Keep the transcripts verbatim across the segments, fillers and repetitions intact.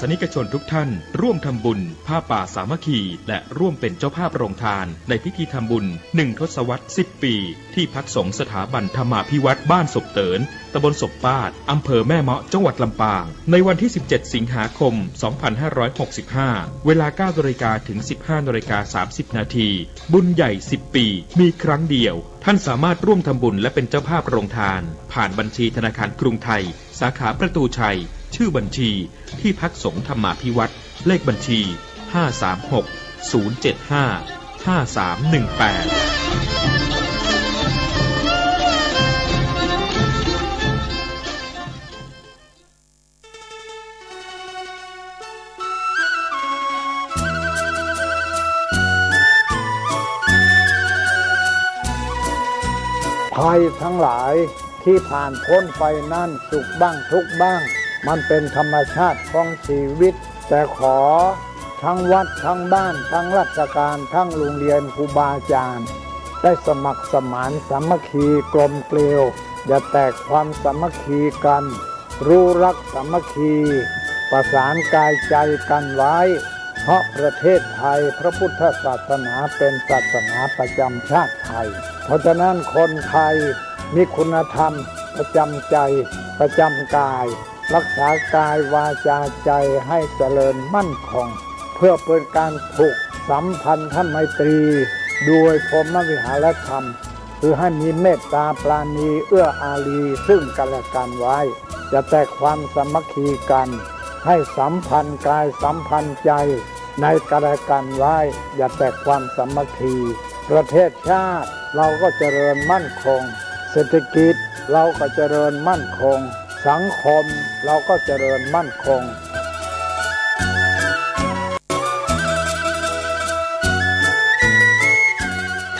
สนิกชนทุกท่านร่วมทำบุญผ้าป่าสามัคคี และร่วมเป็นเจ้าภาพโรงทานในพิธีทำบุญหนึ่งทศวรรษสิบปี ที่พักสงฆ์สถาบันธรรมาภิวัฒน์บ้านศพเติน ตำบลศพปาด อำเภอแม่เมาะ จังหวัดลำปาง ในวันที่สิบเจ็ดสิงหาคมสองพันห้าร้อยหกสิบห้า เวลาเก้านาฬิกาถึงสิบห้านาฬิกาสามสิบนาที บุญใหญ่สิบปี มีครั้งเดียว ท่านสามารถร่วมทำบุญและเป็นเจ้าภาพโรงทาน ผ่านบัญชีธนาคารกรุงไทย สาขาประตูชัย ชื่อบัญชี ที่พักสงฆ์ธรรมาภิวัฒน์ เลขบัญชี ห้าสามหก ศูนย์เจ็ดห้า ห้าสามหนึ่งแปด ภัยทั้งหลายที่ผ่านพ้นไปนั้น สุขบ้างทุกข์บ้าง มันเป็นธรรมชาติของชีวิต แต่ขอทั้งวัดทั้งบ้านทั้งราชการทั้งโรงเรียนครูบาอาจารย์ ได้สมัครสมานสามัคคีกลมเกลียว อย่าแตกความสามัคคีกัน รู้รักสามัคคี ประสานกายใจกันไว้ เพราะประเทศไทยพระพุทธศาสนาเป็นศาสนาประจำชาติไทย เพราะฉะนั้นคนไทยมีคุณธรรมประจำใจ ประจำกาย รักษากายวาจาใจให้เจริญมั่นคง เพื่อเป็นการผูกสัมพันธไมตรี โดยพรหมวิหารธรรม คือให้มีเมตตาปราณีเอื้ออารีซึ่งกันและกันไว้ อย่าแตกความสามัคคีกัน ให้สัมพันธ์กายสัมพันธ์ใจในกันและกันไว้ อย่าแตกความสามัคคี ประเทศชาติเราก็เจริญมั่นคง เศรษฐกิจเราก็เจริญมั่นคง สังคมเราก็เจริญมั่นคง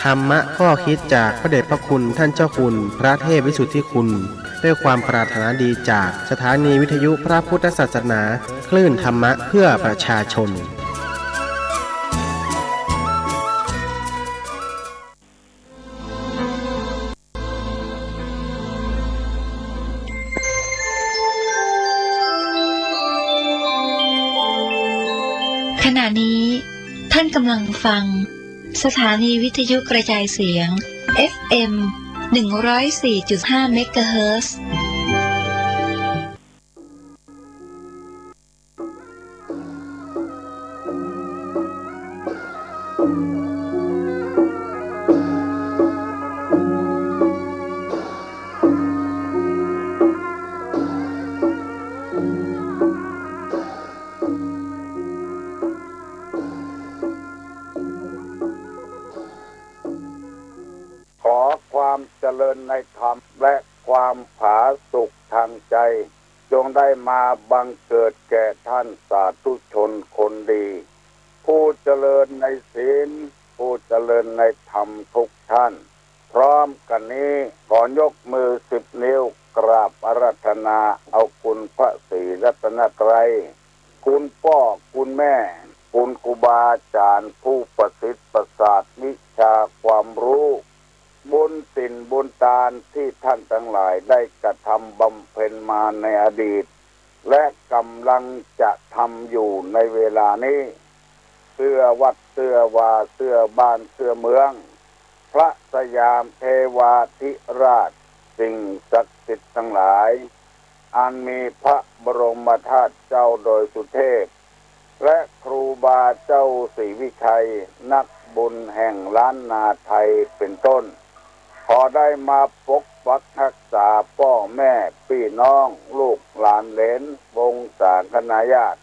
ธรรมะข้อคิดจากพระเดชพระคุณท่านเจ้าคุณพระเทพวิสุทธิคุณ ด้วยความปรารถนาดีจากสถานีวิทยุพระพุทธศาสนา คลื่นธรรมะเพื่อประชาชน ขณะนี้ท่านกำลังฟังสถานีวิทยุกระจายเสียง เอฟเอ็ม หนึ่งร้อยสี่จุดห้า เมกะเฮิรตซ์ ขอความเจริญในธรรมและความผาสุกทางใจ จงได้มาบังเกิดแก่ท่านสาธุชนคนดี ผู้เจริญในศีล ผู้เจริญในธรรมทุกท่าน พร้อมกันนี้ขอยกมือสิบนิ้วกราบอาราธนาเอาคุณพระศรีรัตนตรัย คุณป้อ คุณแม่ คุณครูบาอาจารย์ผู้ประสิทธิ์ประสาทวิชาความรู้ บุญศีลบุญตานที่ท่านทั้งหลายได้กระทำบำเพ็ญมาในอดีต และกำลังจะทำอยู่ในเวลานี้ เสื้อวัดเสื้อวา เสื้อบ้านเสื้อเมือง พระสยามเทวาธิราช สิ่งศักดิ์สิทธิ์ทั้งหลาย อันมีพระบรมธาตุเจ้าดอยสุเทพ และครูบาเจ้าศรีวิชัย นักบุญแห่งล้านนาไทยเป็นต้น ขอได้มาปกปักรักษาป้อแม่ปี้น้อง ลูกหลานเหลน วงศาคณาญาติ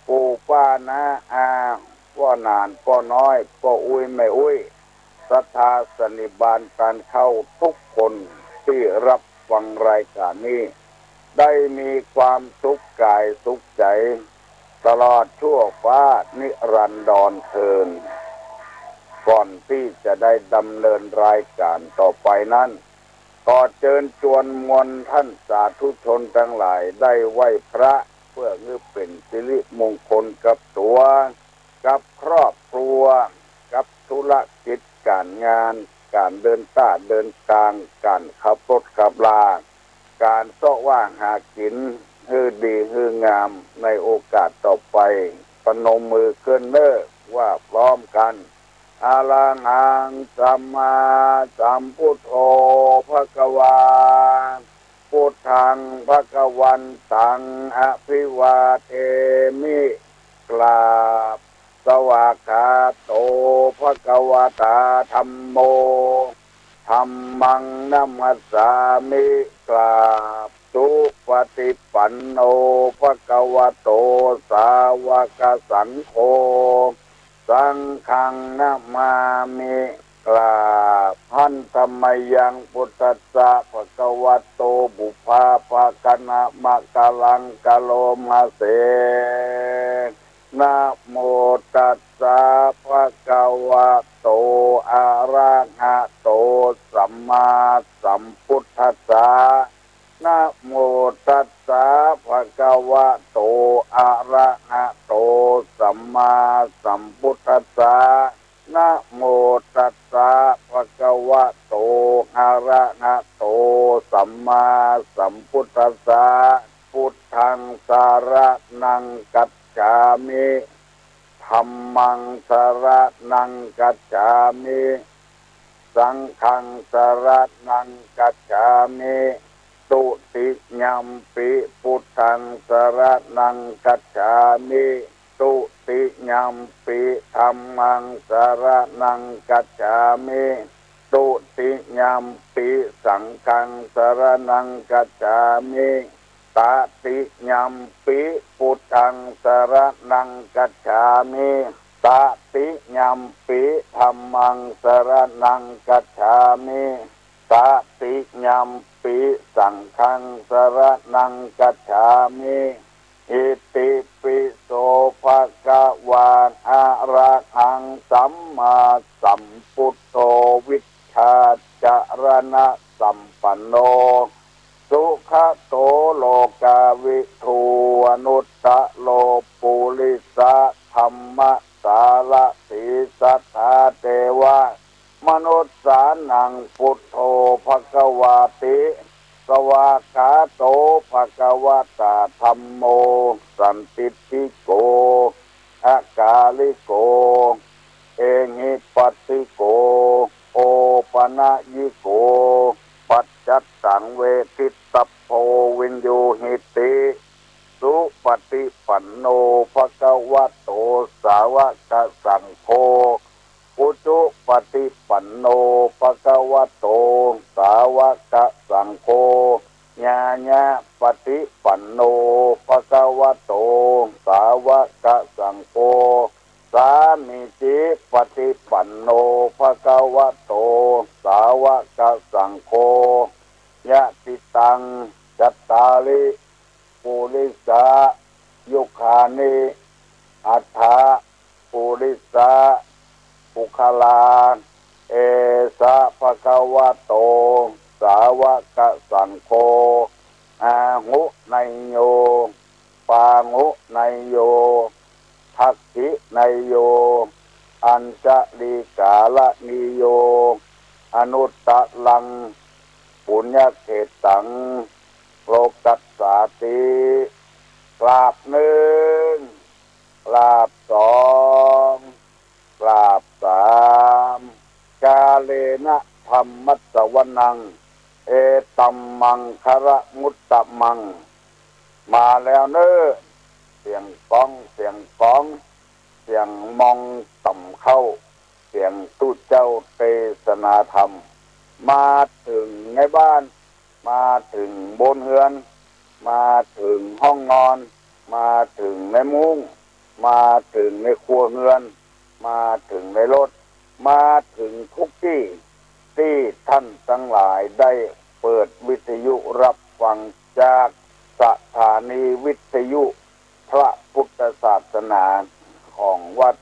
ปู่ป้าน้าอา ป้อหนาน ป้อน้อย ป้ออุ๊ย แม่อุ๊ย ศรัทธาสันนิบาตการเข้าทุกคนที่รับฟังรายการนี้ ได้มีความสุขกายสุขใจ ตลอดชั่วฟ้านิรันดรเทอญ ก่อนที่จะได้ดำเนินรายการต่อไปนั้น ขอเจิญจวนมวลท่านสาธุชนทั้งหลายได้ไหว้พระ เพื่อให้เป็นสิริมงคลกับตั๋ว กับครอบครัว กับธุรกิจก๋านงาน ก๋านเดินต้าเดินตาง ก๋านขับรถขับลา ก๋านเซาะว่าหากิ๋น หื้อดีหื้องามในโอกาสต่อไป ประนมมือขึ้นเน้อ ว่าพร้อมกั๋น อะระหัง สัมมาสัมพุทโธ ภะคะวา พุทธัง ภะคะวันตัง อะภิวาเทมิ กราบ สวากขาโต ภะคะวะตา ธัมโม ธัมมัง นะมัสสามิ กราบ สุปะติปันโน ภะคะวะโต สาวะกะสังโฆ สังฆัง นะมามิ กราบ หันตะมะยัง ปุทธัสสะ ภะคะวะโต ปุพพะภะคะนะมะกะลัง กะโรมะเส นะโมตัสสะ ภะคะวะโต อะระหะโต สัมมาสัมพุทธัสสะ นะโมตัสสะ ภะคะวะโต อะระหะโต สัมมาสัมพุทธัสสะ นะโมตัสสะ ภะคะวะโต อะระหะโต สัมมาสัมพุทธัสสะ พุทธัง สะระณัง กัจฉามิ ธัมมัง สะระณัง กัจฉามิ สังฆัง สะระณัง กัจฉามิ ตุติยัมปิ พุทธัง สะระณัง กัจฉามิ ตุติยัมปิ ธัมมัง สะระณัง กัจฉามิ ตุติยัมปิ สังฆัง สะระณัง กัจฉามิ ตะติยัมปิ พุทธัง สะระณัง กัจฉามิ ตะติยัมปิ ธัมมัง สะระณัง กัจฉามิ ตะติยัมปิ สังฆัง สะระณัง กัจฉามิ อิติปิโส ภะคะวา อะระหัง สัมมาสัมพุทโธ วิชชาจะระณะสัมปันโน สุขะโต โลกาวิทู อนุตตะโร ปุริสะธัมมะสารถี สัทธาเทวะมนุสสานัง พุทโธ ภะคะวาติ สวากขาโต ภะคะวะตา ธัมโม สันทิฏฐิโก อะกาลิโก เอหิปัสสิโก โอปะนะยิโก ปัจจัตตัง เวทิตตัพโพ วินยูหิติ สุปะติปันโน ภะคะวะโต สาวะกะสังโฆ อุจุปะติปันโน ภะคะวะโต สาวะกะสังโฆ ญาญะปะติปันโน ภะคะวะโต สาวะกะสังโฆ สามีจิปะติปันโน ภะคะวะโต สาวะกะสังโฆ ยะติตัง จัตตาริ ปุริสะยุคานิ อัฏฐะปุริสะปุคคลา เอสะ ภะคะวะโต สาวะกะสังโฆ อาหุเนยโย ปาหุเนยโย ทักขิเนยโย อัญชลีกาละนีโย อนุตตะรัง ปุญญะเขตตัง โลกัสสาติ กราบนึ่ง กราบสอง กราบสาม กาเลนะธัมมัสสวนัง เอตัมมังคะละมุตตะมัง มาแล้วเน้อ เสียงก๊อง เสียงก๊อง เสียงมองต่ำเข้า เสียงตุ๊เจ้าเตสนาธรรม มาเถิงในบ้าน มาเถิงบนเฮือน มาเถิงห้องนอน มาเถิงในมุ้ง มาเถิงในครัวเฮือน มาเถิงในรถ มาเถิงทุกตี้ ตี้ต้านตังหลายได้เปิดวิทยุฮับฟังจากสถานีวิทยุพระพุทธศาสนาของวัด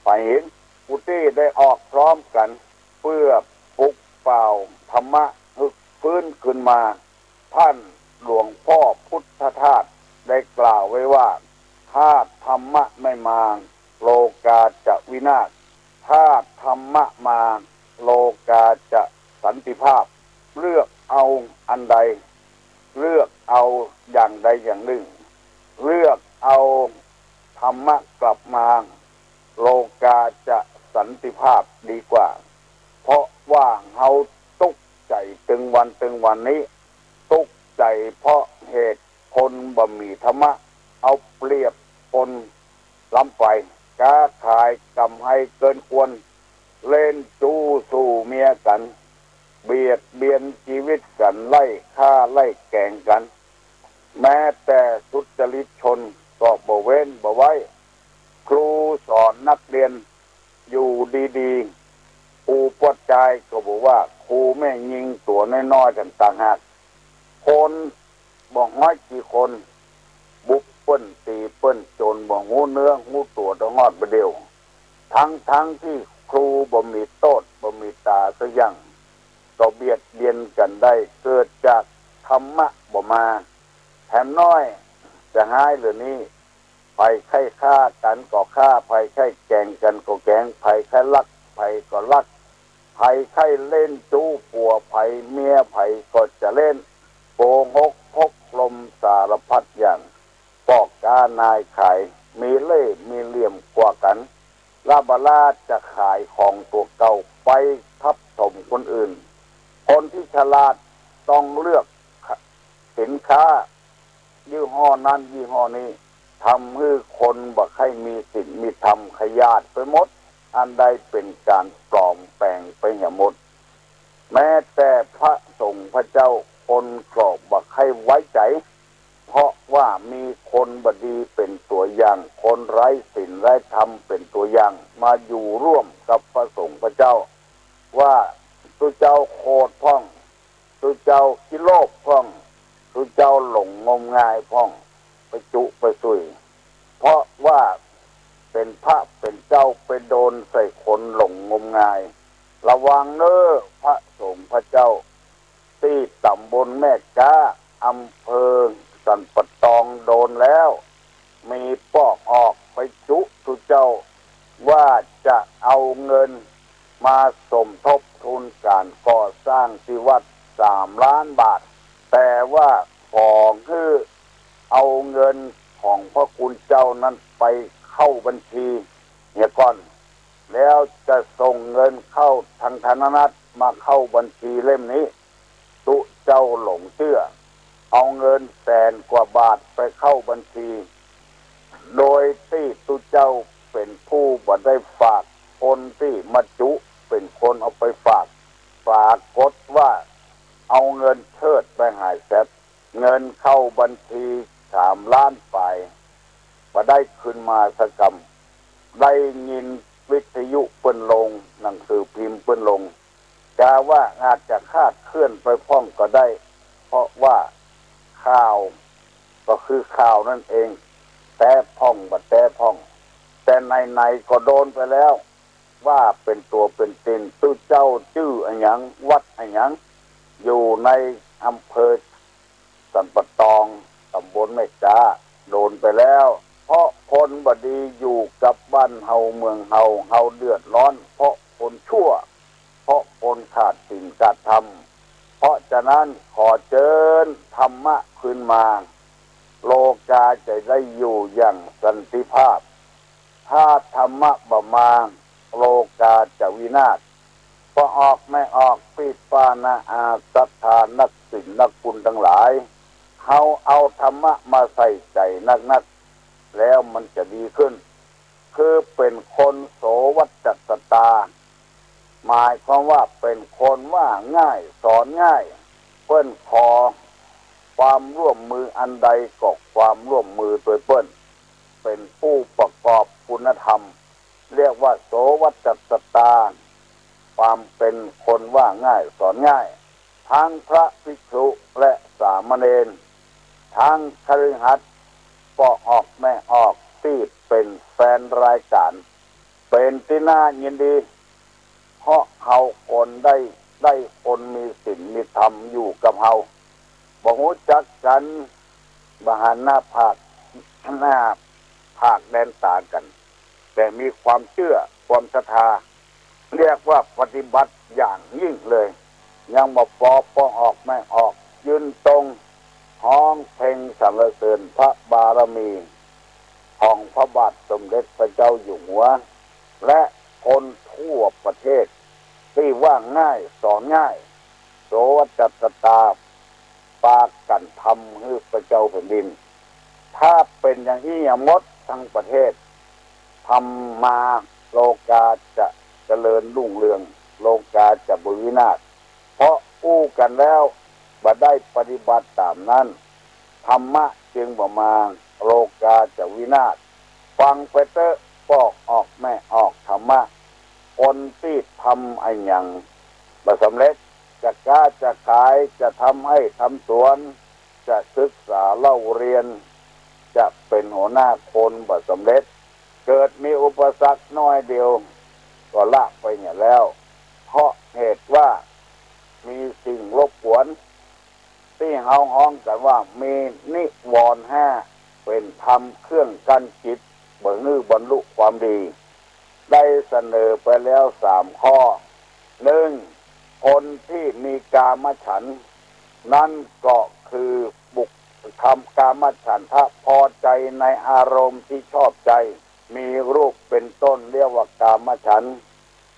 ป่าหิน ผู้ตี้ได้ออกพร้อมกั๋นเปื้อปลุกเป่าธรรมะ ฮึกฟื้นคืนมา ต้านหลวงป้อพุทธทาสได้กล่าวไว้ว่า ถ้าธรรมะไม่มา โลกาจะวินาศ ถ้าธรรมะมา โลกาจะสันติภาพ เลือกเอาอันใด เลือกเอาอย่างใดอย่างหนึ่ง เลือกเอาธรรมะกลับมา โลกาจะสันติภาพดีกว่า เพราะว่าเฮาตุ๊กข์ใจ๋ตึงวันตึงวันนี้ ตุ๊กข์ใจ๋เพราะเหตุคนบ่มีธรรมะ เอาเปรียบคนล้ำไป ก๊าขายก๋ำไรเกินควร เล่นจู้สู้เมียกั๋น เบียดเบียนจีวิตกั๋น ไล่ฆ่าไล่แก๋งกั๋น แม้แต่สุจริตชนก็บ่เว้นบ่ไว้ ครูสอนนักเรียนอยู่ดีๆ ครูป้อจายก็บ่ว่า ครูแม่ญิงตั๋วน้อยๆ ต่างหาก คนบ่ฮ้อยกี่คน บุบเปิ้นตี๋เปิ้นจ๋นบ่ฮู้เนื้อฮู้ตั๋วตะฮอดบ่าเดี่ยว ทั้งๆ ตี้ครูบ่มีโต้ษบ่มีต๋าสักอย่าง ก็เบียดเบียนกั๋นได้ เกิดจากธรรมะบ่มา แถมน้อยจะฮ้ายเหลือนี้ ใผใค่ฆ่ากั๋นก็ฆ่า ใผใค่แก๋งกั๋นก็แก๋ง ใผใค่ลัก ใผก็ลัก ใผใค่เล่นจู้ผัวใผเมียใผก็จะเล่น โกหกพกลมสารพัดอย่าง ป้อก๊านายขาย มีเล่ห์มีเหลี่ยมกว่ากั๋น ละบ่าลาจะขายของตั๋วเก่าไปทับถมคนอื่น คนตี้ฉลาดต้องเลือกสินค้ายี่ห้อนั้นยี่ห้อนี้ ทำหื้อคนบ่ใค่มีศีลมีธรรมขยาดไปหมด อันใดเป๋นก๋านปลอมแป๋งไปเหียหมด แม้แต่พระสงฆ์พระเจ้าคนก็บ่ใค่ไว้ใจ๋ เพราะว่ามีคนบ่ดีเป๋นตั๋วอย่าง คนไร้ศีลไร้ธรรมเป๋นตั๋วอย่าง มาอยู่ร่วมกับพระสงฆ์พระเจ้า ว่าตุ๊เจ้าโขดพ่อง ตุ๊เจ้าขี้โลภพ่อง ตุ๊เจ้าหลงงมงายพ่อง ไปจุไปสุย เพราะว่าเป๋นพระเป๋นเจ้าไปโดนใส่คนหลงงมงาย ระวังเน้อพระสงฆ์พระเจ้า ตี้ต๋ำบลแม่ก๊า อำเภอสันป่าตองโดนแล้ว มีปอกออกไปจุตุ๊เจ้า ว่าจะเอาเงินมาสมทบทุนก๋านก่อสร้างตี้วัดสามล้านบาท แต่ว่าขอหื้อเอาเงินของพระคุณเจ้านั้นไปเข้าบัญชีเหียก่อน แล้วจะส่งเงินเข้าทางธนรัฐมาเข้าบัญชีเล่มนี้ ตุ๊เจ้าหลงเจื้อ เอาเงินแสนกว่าบาทไปเข้าบัญชี โดยตี้ตุ๊เจ้าเป๋นผู้บ่ได้ฝาก คนตี้มาจุเป๋นคนเอาไปฝาก ปรากฏว่าเอาเงินเชิดไปหายแซ็ด เงินเข้าบัญชีสามล้านป๋าย บ่ได้คืนมาสักกำ ได้ยินวิทยุเปิ้นลง หนังสือพิมพ์เปิ้นลง กาว่าอาจจะคลาดเคลื่อนไปพ่องก็ได้ เพราะว่าข่าวก็คือข่าวนั่นเอง แต๊พ่องบ่แต๊พ่อง แต่ไหนๆ ก็โดนไปแล้ว ว่าเป๋นตั๋วเป๋นต๋น ตุ๊เจ้าจื้ออะหยัง วัดอะหยัง อยู่ในอำเภอ สันป่าตอง ต๋ำบลแม่ก๊า โดนไปแล้ว เพราะคนบ่ดีอยู่กับบ้านเฮาเมืองเฮา เฮาเดือดร้อนเพราะคนชั่ว เพราะคนขาดศีลขาดธรรม เพราะฉะนั้นขอเจิญธรรมะคืนมา โลกาจะได้อยู่อย่างสันติภาพ ถ้าธรรมะบ่มา โลกาจะวินาศ ป้อออกแม่ออก ปี้ป้าน้าอา ศรัทธานักศีลนักบุญตังหลาย เฮาเอาธรรมะมาใส่ใจ๋นักๆ แล้วมันจะดีขึ้น คือเป๋นคนโสวัจจัตตา หมายความว่าเป๋นคนว่าง่ายสอนง่าย เปิ้นขอความร่วมมืออันใดก็ความร่วมมือตวยเปิ้น เป๋นผู้ประกอบคุณธรรม เรียกว่าโสวัจจัตตา ความเป๋นคนว่าง่ายสอนง่าย ทั้งพระภิกษุและสามเณร ทั้งคฤหัสถ์ ป้อออกแม่ออกตี้เป๋นแฟนรายก๋าน เป๋นตี้น่ายินดี เพราะเฮาคนได้ ได้คนมีศีลมีธรรมอยู่กับเฮา บ่ฮู้จักกั๋น บ่หันหน้าผาก หน้าผากแดนต๋ากั๋น แต่มีความเจื้อความศรัทธา เรียกว่าปฏิบัติอย่างยิ่งเลย ยังบ่ปอป้อออกแม่ออก ยืนตรง ฮ้องเพลงสรรเสริญพระบารมีของพระบาทสมเด็จพระเจ้าอยู่หัว และคนทั่วประเทศตี้ว่าง่ายสอนง่าย โสตจัตตา ปากั๋นทำหื้อพระเจ้าแผ่นดิน ถ้าเป๋นอย่างอี้อย่างหมดทั้งประเทศ ธรรมา โลกาจะเจริญรุ่งเรือง โลกาจะบ่วินาศ เพราะอู้กั๋นแล้วบ่ได้ปฏิบัติต๋ามนั้น ธรรมะจึงบ่มา โลกาจะวินาศ ฟังไปเต๊อะ ป้อออกแม่ออกธรรมะ คนตี้ทำอะหยังบ่สำเร็จ จะก๊าจะขาย จะทำไฮ่ทำสวน จะศึกษาเล่าเรียน จะเป๋นหัวหน้าคนบ่สำเร็จ เกิดมีอุปสรรคน้อยเดียวก็ละไปเหียแล้ว เพราะเหตุว่ามีสิ่งรบกวน ตี้เฮาฮ้องกั๋นว่ามีนิวรณ์ห้า เป๋นธรรมเครื่องกั้นจิต บ่หื้อบรรลุความดี ได้เสนอไปแล้วสามข้อ หนึ่ง คนตี้มีกามฉันท์ นั้นก็คือบุค ทำกามฉันทะ พอใจ๋ในอารมณ์ตี้ชอบใจ๋ มีรูปเป๋นต้นเรียกว่ากามฉันท์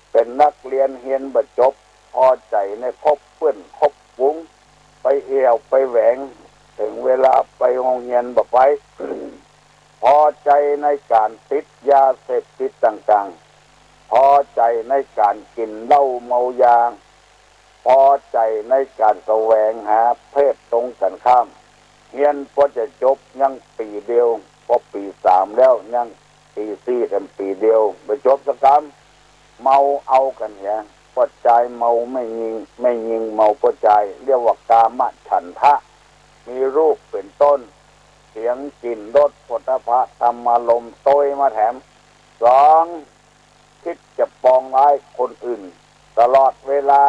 เป๋นนักเฮียนเฮียนบ่จบ พอใจ๋ในคบเปื้อนคบฝูง ไปเอี่ยวไปแหวง เถิงเวลาไปโฮงเฮียนบ่ไป พอใจ๋ในก๋านติดยาเสพติดต่างๆ พอใจ๋ในก๋านกิ๋นเหล้าเมายา พอใจ๋ในก๋านแสวงหาเพศตรงกั๋นข้าม เฮียนปอจะจบยังปี๋เดียว ปอปี๋สามแล้วยังปี๋สี่แถมปี๋เดียว บ่จบสักกำ เมาเอากั๋นเหีย ป้อจายเมาแม่ญิง แม่ญิงเมาป้อจาย เรียกว่ากามฉันทะ มีรูปเป๋นต้น เสียง กลิ่น รส โผฏฐัพพะ ธรรมารมณ์ โตยมาแถม สอง คิดจะปองร้ายคนอื่น ตลอดเวลา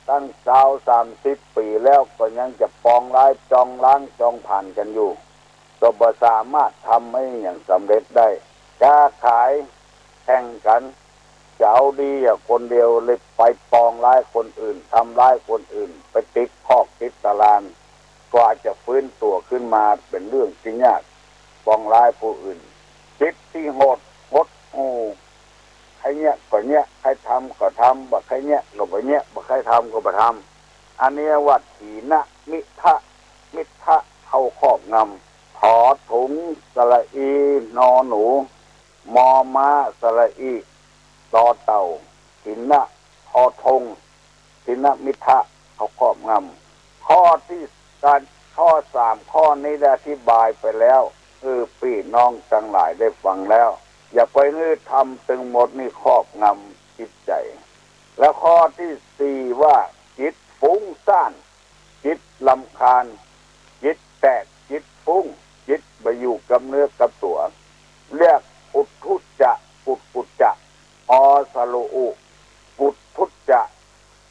ตั้งซาวสามสิบปี๋แล้วก็ยังจะปองร้ายจองล้างจองผลาญกั๋นอยู่ ก็บ่สามารถทำอะหยังสำเร็จได้ ก๊าขายแข่งกั๋น จะเอาดีอะคนเดียว เลยไปปองร้ายคนอื่น ทำร้ายคนอื่น ไปติดคอกติดตาราง กว่าจะฟื้นตั๋วขึ้นมาเป๋นเรื่องตี้ยาก ปองร้ายผู้อื่น จิตตี้โหดหดหู่ ใค่เยียะก็เยียะ ใค่ทำก็ทำ บ่ใค่เยียะก็บ่เยียะ บ่ใค่ทำก็บ่ทำ อันนี้ว่าถีนมิทะ มิทะเข้าครอบงำ ถอถุง สระอี นอหนู มอม้า สระอี ตอเต่า ถีน ทอธง ถีนมิทะเข้าครอบงำ ข้อตี้ การ ข้อสามข้อนี้ได้อธิบายไปแล้ว เออ ปี้น้องตังหลายได้ฟังแล้ว อย่าไปหื้อธรรมตึงหมดนี่ครอบงำจิตใจ๋ แล้วข้อตี้สี่ว่าจิตฟุ้งซ่าน จิตรำคาญ จิตแตก จิตฟุ้ง จิตบ่อยู่กับเนื้อกับตั๋ว เรียกอุทธุจจะ กุกุจจะ อ สระอุ กุทธุจจะ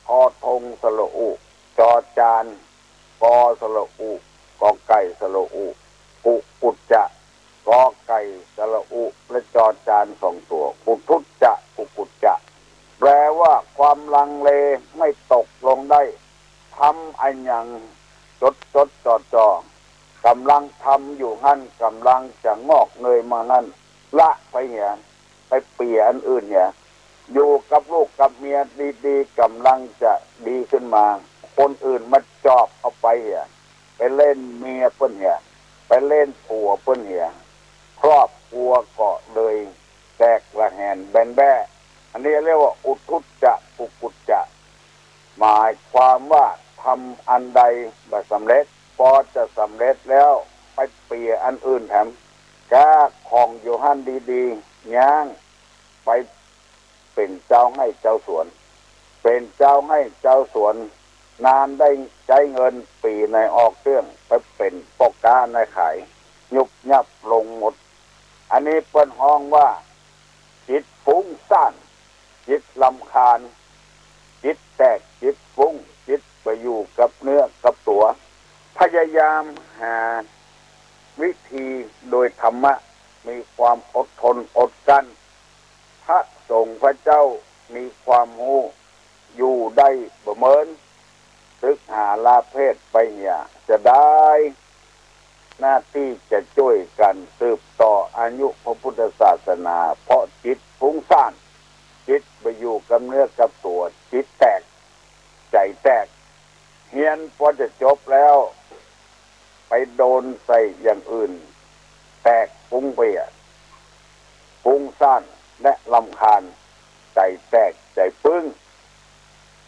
ทอธง สระอุ จอจาน กอ สระอุ กอไก่ สระอุ กุกุจจะ กอไก่ สระอุ และจอจานสองตั๋ว กุทธุจจะ กุกุจจะ แปลว่าความลังเลไม่ตกลงได้ ทำอะหยังจดจดจ่อจ่อ ก่ำลังทำอยู่หั้น ก่ำลังจะงอกเงยมาหั้น ละไปเหีย ไปเปียอันอื่นเหีย อยู่กับลูกกับเมียดีๆ ก่ำลังจะดีขึ้นมา คนอื่นมาจอบเอาไปเหีย ไปเล่นเมียเปิ้นเหีย ไปเล่นผัวเปิ้นเหีย ครอบครัวก็เลยแตกระแหงแบนแบ้ อันนี้เรียกว่าอุทธุจจะ กุกุจจะ หมายความว่าทำอันใดบ่สำเร็จ ปอจะสำเร็จแล้วไปเปียอันอื่นแถม ก๊าของอยู่หั้นดีๆ ย้างไปเป๋นเจ้าไฮ่เจ้าสวน เป๋นเจ้าไฮ่เจ้าสวน นานได้ใจ๊เงิน ปี๋ไหนออกเตื้อง ไปเป๋นป้อก๊านายขาย ยุบยับลงหมด อันนี้เปิ้นฮ้องว่า จิตฟุ้งซ่าน จิตรำคาญ จิตแตก จิตฟุ้ง จิตบ่อยู่กับเนื้อกับตั๋ว พยายามหาวิธีโดยธรรมะ มีความอดทนอดกลั้น พระสงฆ์พระเจ้ามีความฮู้ อยู่ได้บ่เมิน ศึกหาลาเพศไปเหีย จะได้หน้าตี้จะจ้วยกั๋นสืบต่ออายุพระพุทธศาสนา เพราะจิตฟุ้งซ่าน จิตบ่อยู่กับเนื้อกับตั๋ว จิตแตก ใจ๋แตก เฮียนปอจะจบแล้ว ไปโดนใส่อย่างอื่น แตกฟุ้งไปอะ ฟุ้งซ่านและรำคาญ ใจ๋แตกใจ๋ฟึ้ง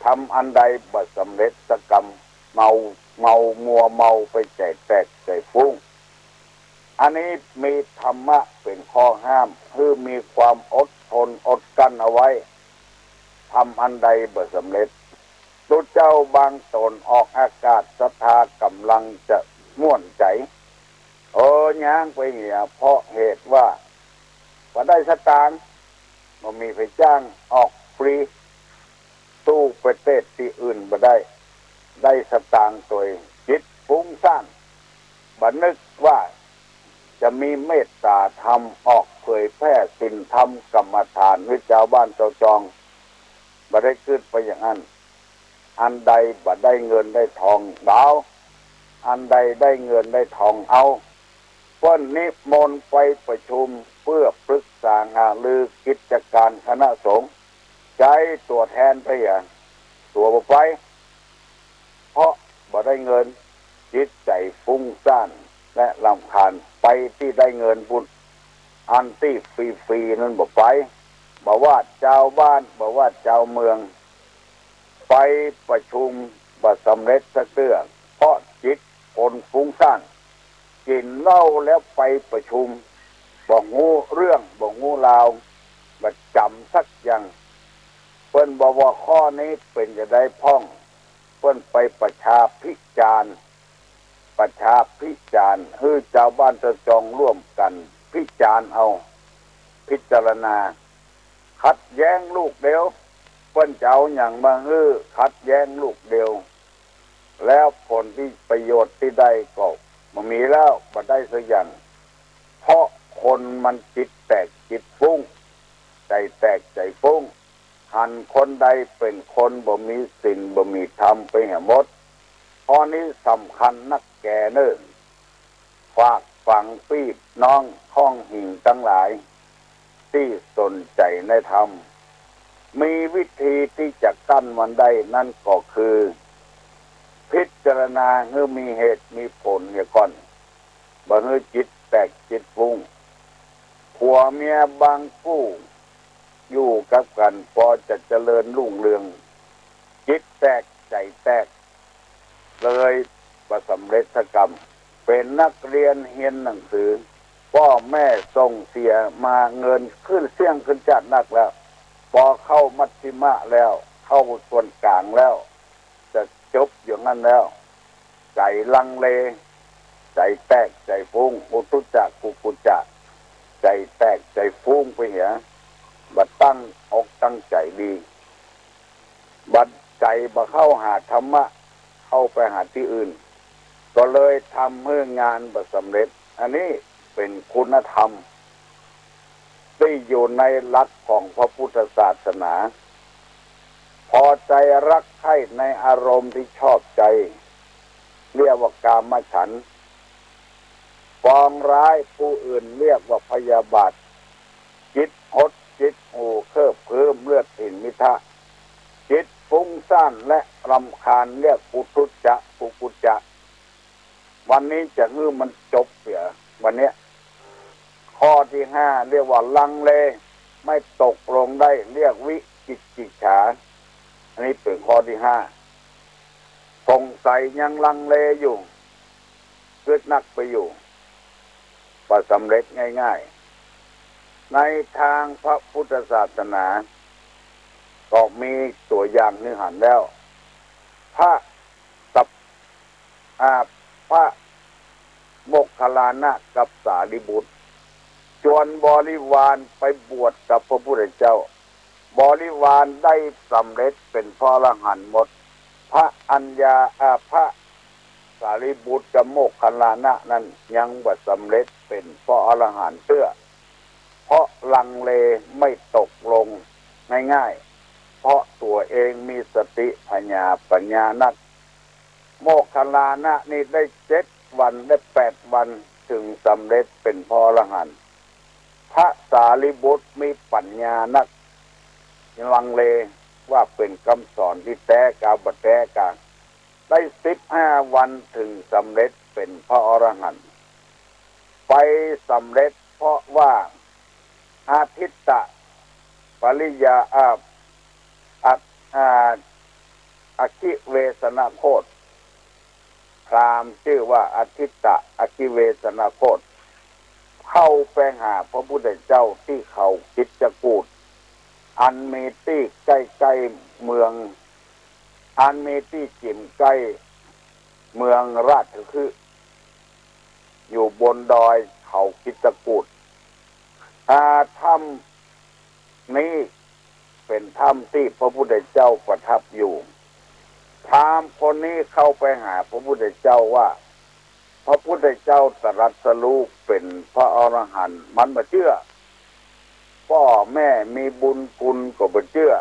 ทำอันใดบ่สำเร็จสักกำ เมา เมามัวเมาไปใจ๋แตกใจ๋ฟึ้ง อันนี้มีธรรมะเป๋นข้อห้าม หื้อมีความอดทนอดกลั้นเอาไว้ ทำอันใดบ่สำเร็จ ตุ๊เจ้าบางต๋นออกอากาศศรัทธาก่ำลังจะม่วนใจ๋ เออ ย้างไปเหีย เพราะเหตุว่าบ่ได้สตางค์ บ่มีใผจ้าง ออกฟรี สู้ประเทศตี้อื่นบ่ได้ ได้สตางค์ตวย จิตฟุ้งซ่าน บ่นึกว่าจะมีเมตต๋าธรรม ออกเผยแผ่ศีลธรรมกรรมฐานหื้อจาวบ้านจาวจอง บ่ได้กึ๊ดไปอย่างอั้น อันใดบ่ได้เงินได้ทองบ่เอา อันใดได้เงินได้ทองเอา เปิ้นนิมนต์ไปประชุมเพื่อปรึกษาหารือกิจก๋านคณะสงฆ์ ใจ๊ตั๋วแทนไปอะ ตั๋วบ่ไป เพราะบ่ได้เงิน จิตใจ๋ฟุ้งซ่านและรำคาญ ไปตี้ได้เงินปู้น อันตี้ฟรีๆ นั้นบ่ไป บ่ว่าจาวบ้าน บ่ว่าจาวเมือง ไปประชุมบ่สำเร็จสักเตื้อ เพราะจิตคนฟุ้งซ่าน กิ๋นเหล้าแล้วไปประชุม บ่ฮู้เรื่อง บ่ฮู้ราว บ่จ๋ำสักอย่าง เปิ้นบอกว่าข้อนี้เป๋นจะใดพ่อง เปิ้นไปประชาพิจารณ์ ประชาพิจารณ์ หื้อจาวบ้านจาวจองร่วมกั๋นพิจารณ์เอา พิจารณา ขัดแย้งลูกเดียว เปิ้นจะเอาหยังมาหื้อขัดแย้งลูกเดียว แล้วผลตี้ประโยชน์ตี้ได้ก็บ่มีแล้ว บ่ได้สักอย่าง เพราะคนมันจิตแตกจิตฟุ้ง ใจ๋แตกใจ๋ฟุ้ง หันคนใดเป๋นคนบ่มีศีลบ่มีธรรมไปเหียหมด ข้อนี้สำคัญนักแก่เน่อ ฝากฝังปี้น้องข้องหิงตังหลาย ตี้สนใจ๋ในธรรม มีวิธีตี้จะกั้นมันได้นั้นก็คือ พิจารณาหื้อมีเหตุมีผลเหียก่อน บ่หื้อจิตแตกจิตฟุ้ง ผัวเมียบางกู้อยู่กับกั๋นปอจะเจริญรุ่งเรือง จิตแตกใจ๋แตก เลยบ่สำเร็จสักกำ เป๋นนักเรียนเฮียนหนังสือ ป้อแม่ส่งเสียมาเงินขึ้นเสี้ยงขึ้นจ๊าดนักแล้ว ปอเข้ามัชฌิมะแล้ว เข้าส่วนก๋างแล้ว จะจบอย่างนั้นแล้ว ใจ๋ลังเล ใจ๋แตกใจ๋ฟุ้ง อุทธัจจะ กุกุจจะ ใจ๋แตกใจ๋ฟุ้งไปเหีย บ่ตั้งอกตั้งใจ๋ดี บ่ใจ๋บ่เข้าหาธรรมะ เข้าไปหาตี้อื่น ก็เลยทำหื้องานบ่สำเร็จ อันนี้เป๋นคุณธรรม ตี้อยู่ในหลักของพระพุทธศาสนา พอใจรักใคร่ในอารมณ์ตี้ชอบใจ เรียกว่ากามฉันท์ ปองร้ายผู้อื่นเรียกว่าพยาบาท จิตหด จิตหู่ เคิบเคิ้ม เลือดถิ่นมิทะ จิตฟุ้งซ่านและรำคาญเรียกอุทธัจจะ กุกุจจะ วันนี้จะหื้อมันจบเสีย วันเนี้ย ข้อตี้ห้าเรียกว่าลังเล ไม่ตกลงได้ เรียกวิจิกิจฉา อันนี้เป๋นข้อตี้ห้า สงสัยยังลังเลอยู่ กึ๊ดนักไปอยู่ บ่สำเร็จง่ายๆ ในตางพระพุทธศาสนา ก็มีตั๋วอย่างหื้อหันแล้ว พระสัพ อ่า พระโมคคัลลานะกับสารีบุตร จวนบริวารไปบวชกับพระพุทธเจ้า บริวารได้สำเร็จเป๋นพระอรหันต์หมด พระอัญญา อ่า พระสารีบุตรกับโมคคัลลานะนั้นยังบ่สำเร็จเป๋นพระอรหันต์เตื้อ เพราะลังเลไม่ตกลงง่ายๆ เพราะตั๋วเองมีสติผญาปัญญานัก โมคคัลลานะนี่ได้เจ็ดวัน ได้แปดวัน เถิงสำเร็จเป๋นพระอรหันต์ พระสารีบุตรมีปั๋ญญานัก ลังเลว่าเป๋นกำสอนตี้แต๊กาบ่แต๊กา ได้สิบห้าวัน เถิงสำเร็จเป๋นพระอรหันต์ ไปสำเร็จเพราะว่า อทิตตะปริยา อ่า อะ อ่า อคิเวสนโคต พราหมณ์จื้อว่าอทิตตะอคิเวสนโคต เข้าไปหาพระพุทธเจ้าตี้เขาคิจกูฏ อันมีตี้ใก้ๆ เมือง อันมีตี้จิ๋มใก้เมืองราชคฤห์ อยู่บนดอยเขาคิจกูฏ อ่า ถ้ำนี้เป๋นถ้ำตี้พระพุทธเจ้าประทับอยู่ พราหมณ์คนนี้เข้าไปหาพระพุทธเจ้าว่า พระพุทธเจ้าตรัสรู้เป๋นพระอรหันต์ มันบ่เจื้อ ป้อแม่มีบุญคุณก็บ่เจื้อ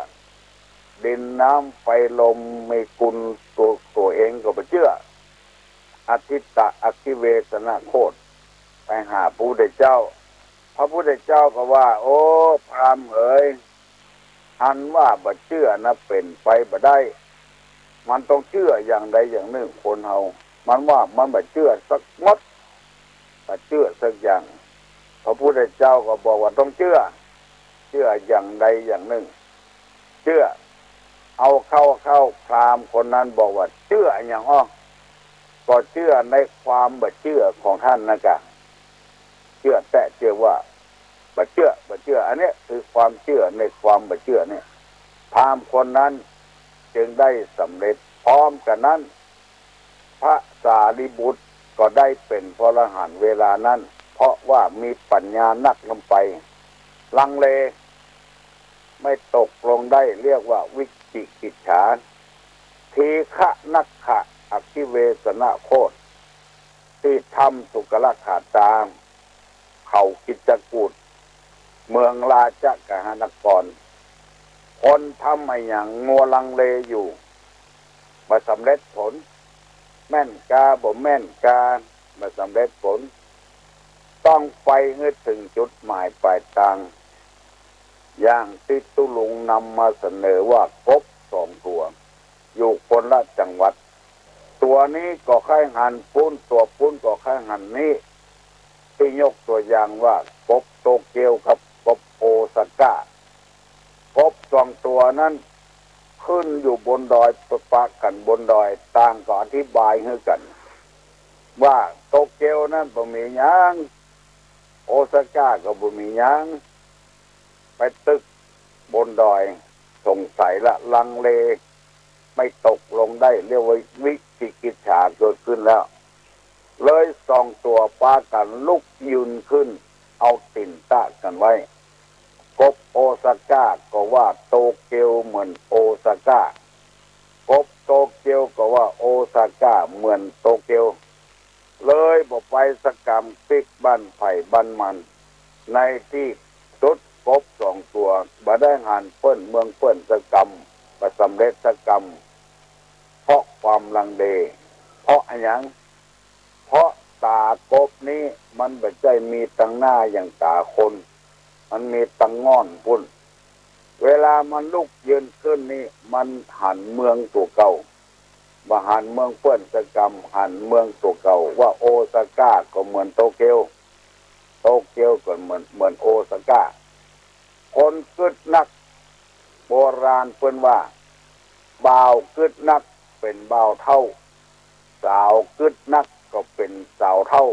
ดินน้ำไฟลมมีคุณตั๋ว ตั๋วเองก็บ่เจื้อ อทิตตะอคิเวสนโคต ไปหาพระพุทธเจ้า พระพุทธเจ้าก็ว่า โอ้ พราหมณ์เหย อันว่าบ่เจื้อนะเป๋นไปบ่ได้ มันต้องเจื้ออย่างใดอย่างนึ่ง คนเฮา มันว่ามันบ่เจื้อสักหมด บ่เจื้อสักอย่าง พระพุทธเจ้าก็บอกว่าต้องเจื้อ เจื้ออย่างใดอย่างนึ่ง เจื้อ เอาเข้า เข้า พราหมณ์คนนั้นบอกว่าเจื้ออะหยังอ้อ ก็เจื้อในความบ่เจื้อของต้านนะกะ เจื้อแต๊ เจื้อว่า บ่เจื้อ บ่เจื้อ อันเนี้ยคือความเจื้อในความบ่เจื้อเนี่ย พราหมณ์คนนั้นจึงได้สำเร็จ พร้อมกั๋นนั้น พระสารีบุตรก็ได้เป๋นพระอรหันต์เวลานั้น เพราะว่ามีปั๋ญญานักล้ำไป ลังเล ไม่ตกลงได้ เรียกว่าวิจิกิจฉา ทีฆะนักขะอคิเวสนโคต ตี้ถ้ำสุกรขาตา เขาคิจกูฏ เมืองราชกหนคร คนทำอะหยังมัวลังเลอยู่ บ่สำเร็จผล แม่นกาบ่แม่นกา บ่สำเร็จผล ต้องไปหื้อเถิงจุดหมายปลายตาง อย่างตี้ตุ๊ลุงนำมาเสนอว่ากบสองตั๋ว อยู่คนละจังหวัด ตั๋วนี้ก็ใค่หันปู๊น ตั๋วปู๊นก็ใค่หันนี้ ตี้ยกตั๋วอย่างว่ากบโตเกียวกับกบโอซาก้า กบสองตั๋วนั้นขึ้นอยู่บนดอย ปะกั๋นบนดอย ต่างก็อธิบายหื้อกั๋น ว่าโตเกียวนั้นบ่มีหยัง โอซาก้าก็บ่มีหยัง ไปตึกบนดอย สงสัยละ ลังเล ไม่ตกลงได้ เรียกว่าวิจิกิจฉาเกิดขึ้นแล้ว เลยสองตั๋วปากั๋นลุกยืนขึ้น เอาตี๋นตะกั๋นไว้ กบโอซาก้าก็ว่าโตเกียวเหมือนโอซาก้า กบโตเกียวก็ว่าโอซาก้าเหมือนโตเกียว เลยบ่ไปสักกำ ปิ๊กบ้านใผบ้านมัน ในตี้สุดกบสองตั๋วบ่ได้หันเปิ้นเมืองเปิ้นสักกำ บ่สำเร็จสักกำ เพราะความลังเล เพราะอะหยัง เพราะต๋ากบนี้มันบ่ใจ้มีตังหน้าอย่างต๋าคน มันมีตังง่อนปู๊น เวลามันลุกยืนขึ้นนี่ มันหันเมืองตั๋วเก่า บ่หันเมืองเปิ้นสักกำ หันเมืองตั๋วเก่า ว่าโอซาก้าก็เหมือนโตเกียว โตเกียวก็เหมือน เหมือนโอซาก้า คนกึ๊ดนัก โบราณเปิ้นว่า บ่าวกึ๊ดนักเป๋นบ่าวเฒ่า สาวกึ๊ดนักก็เป๋นสาวเฒ่า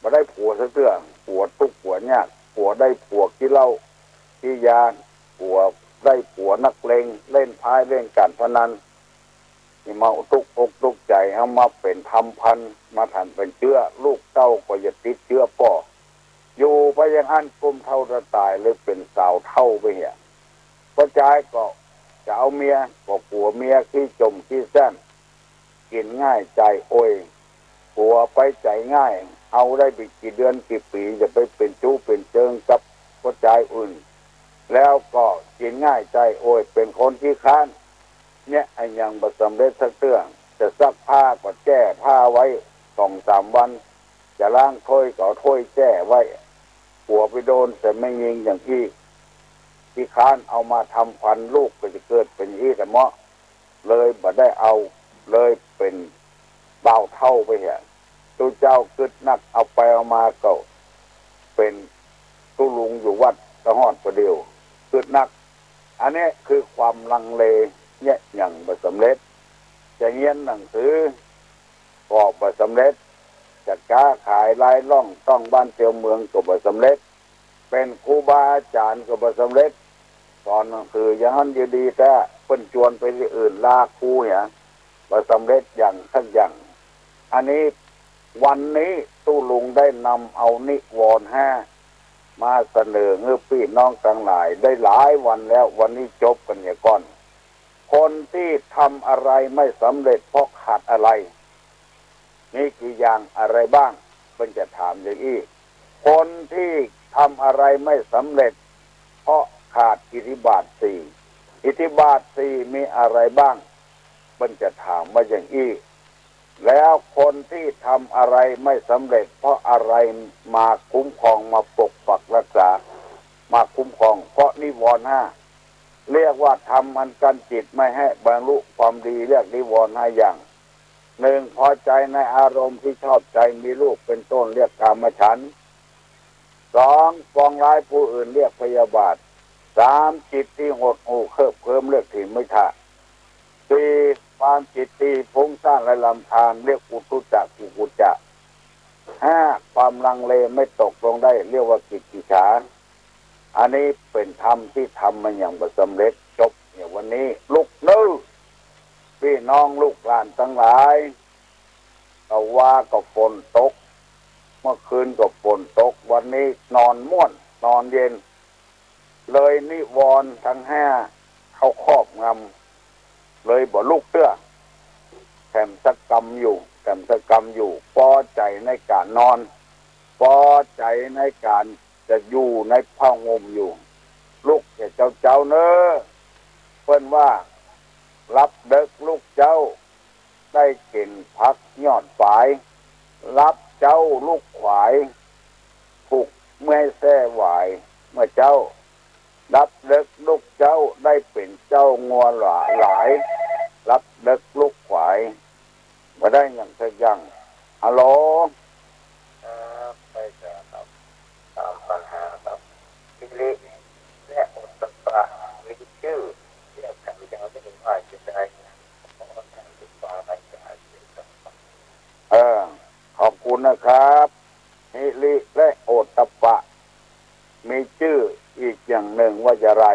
บ่ได้ผัวสักเตื้อ ผัวตุ๊กข์ผัวยาก ผัวได้ผัวขี้เหล้าขี้ยา ผัวได้ผัวนักเลง เล่นไพ่เล่นก๋านพนัน นี่มาตุ๊กอกตุ๊กใจ๋ เอามาเป๋นทำพันธุ์ มาถันเป๋นเจื้อ ลูกเต้าก็จะติดเจื้อป้อ อยู่ไปอย่างอั้นกุ้มเฒ่าจะต๋าย เลยเป๋นสาวเฒ่าไปเหีย ป้อจายก็จะเอาเมีย ก็กั๋วเมียขี้จ๋มขี้แส้น กิ๋นง่ายจ่ายโอย กั๋วไปจ่ายง่าย เอาได้ไปกี่เดือนกี่ปี๋ จะไปเป๋นชู้เป๋นเจิงกับป้อจายอื่น แล้วก็กิ๋นง่ายจ่ายโอย เป๋นคนขี้คร้าน เนี่ยอะหยังบ่สำเร็จสักเตื้อ จะซักผ้าก็แจ้ผ้าไว้สองสามวัน จะล้างถ้วยก็เอาถ้วยแจ้ไว้ กั๋วไปโดนใส่แม่ญิงอย่างอี้ ขี้คร้านเอามาทำขวัญ ลูกก็จะเกิดเป๋นอี้แต๊เมาะ เลยบ่ได้เอา เลยเป๋นบ่าวเฒ่าไปเหีย ตุ๊เจ้ากึ๊ดนัก เอาไปเอามาก็เป๋นตุ๊ลุงอยู่วัดตะฮอดประเดี๋ยว กึ๊ดนัก อันนี้คือความลังเล เยียะหยังบ่สำเร็จ จะเฮียนหนังสือก็บ่สำเร็จ จะก๊าขายลายล่องต้องบ้านเตียวเมืองก็บ่สำเร็จ เป๋นครูบาอาจ๋ารย์ก็บ่สำเร็จ สอนหนังสืออย่างหั้นอยู่ดีแต๊ เปิ้นจวนไปตี้อื่น ลาครูเหีย บ่สำเร็จอย่างสักอย่าง อันนี้ วันนี้ตุ๊ลุงได้นำเอานิวรณ์ห้ามาเสนอหื้อปี้น้องตังหลายได้หลายวันแล้ว วันนี้จบกั๋นเหียก่อน คนตี้ทำอะไรไม่สำเร็จเพราะขาดอะไร มีกี่อย่างอะไรบ้าง เปิ้นจะถามอย่างอี้ คนตี้ทำอะไรไม่สำเร็จเพราะขาดอิทธิบาทสี่ อิทธิบาทสี่มีอะไรบ้าง เปิ้นจะถามว่าอย่างอี้ แล้วคนตี้ทำอะไรไม่สำเร็จเพราะอะไรมาคุ้มครอง มาปกปักรักษา มาคุ้มครอง เพราะนิวรณ์ห้า เรียกว่าธรรมอันกั้นจิตไม่ให้บรรลุความดี เรียกนิวรณ์ห้าอย่าง หนึ่ง พอใจในอารมณ์ที่ชอบใจ มีรูปเป็นต้น เรียกกามฉันท์ สอง ปองร้ายผู้อื่น เรียกพยาบาท สาม จิตที่หดหู่เคลิบเคลิ้ม เรียกถีนมิจฉา สี่ ความจิตที่ฟุ้งซ่านและรำคาญ เรียกอุทธัจจะ กุกุจจะ ห้า ความลังเลไม่ตกลงได้ เรียกว่ากิจฉา อันนี้เป๋นธรรมตี้ทำมาอย่างบ่สำเร็จ จบเหียวันนี้ ลุกเน่อ ปี้น้องลูกหลานตังหลาย ตะวาก็ฝนตก เมื่อคืนก็ฝนตก วันนี้นอนม่วน นอนเย็น เลยนิวรณ์ทั้งห้าเข้าครอบงำ เลยบ่ลุกเตื้อ แถมสะกำอยู่ แถมสะกำอยู่ ปอใจ๋ในก๋านนอน ปอใจ๋ในก๋านจะอยู่ในผ้าห่มอยู่ ลุกแต่เจ๊าๆ เน่อ เปิ้นว่า หลับเดิ็กลุกเจ๊า ได้เก็นผักยอดฝาย หลับเจ๊าลุกขวาย ผูกเมื่อยแส้หวาย เมื่อเจ๊า หลับเดิ็กลุกเจ๊า ได้เป๋นเจ้างัวหลาย หลับเดิ็กลุกขวาย บ่ได้หยังสักอย่าง ฮัลโหล ครับ ไปต่อครับ ตามปัญหาครับ หิริและโอตตัปปะ มีจื้อเรียกกันอย่างนี้ว่าจะใด ขอท่านศึกษาอาจารย์ เออ ขอบคุณนะครับ หิริและโอตตัปปะ มีจื้ออีกอย่างหนึ่งว่าจะไร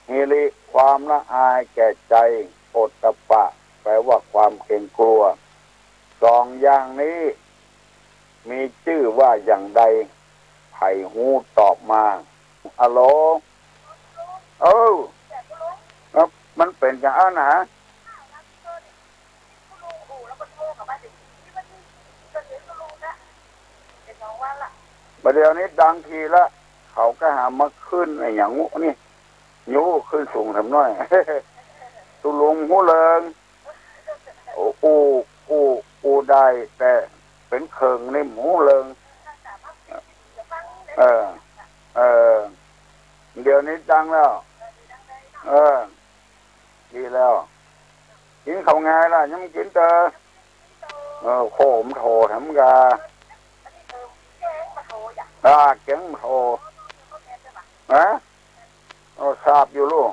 หิริ ความละอายแก่ใจ โอตตัปปะ แปลว่าความเกรงกลัว สองอย่างนี้ มีจื้อว่าอย่างใด ใผฮู้ตอบมา ฮัลโหล เออ ครับ มันเป๋นอย่างอั้นนะ บ่าเดี่ยวนี้ดังทีละ เขาก็หามาขึ้นไอ้หยังงูนี่ ยูขึ้นสูงแถมน้อย ตุ๊ลุงฮู้เริง อู้ อู้ อู้ได้ แต่เป๋นเคิงนี่บ่ฮู้เริง เออ เออ เดี๋ยวนี้ดังแล้ว เออ ดีแล้ว กิ๋นข้าวไงล่ะ ยังบ่กิ๋นเต๊อะ เออ โขมโถแถมกา อ่า เก๋งโถ ฮะ โอ้ ทราบอยู่ลูก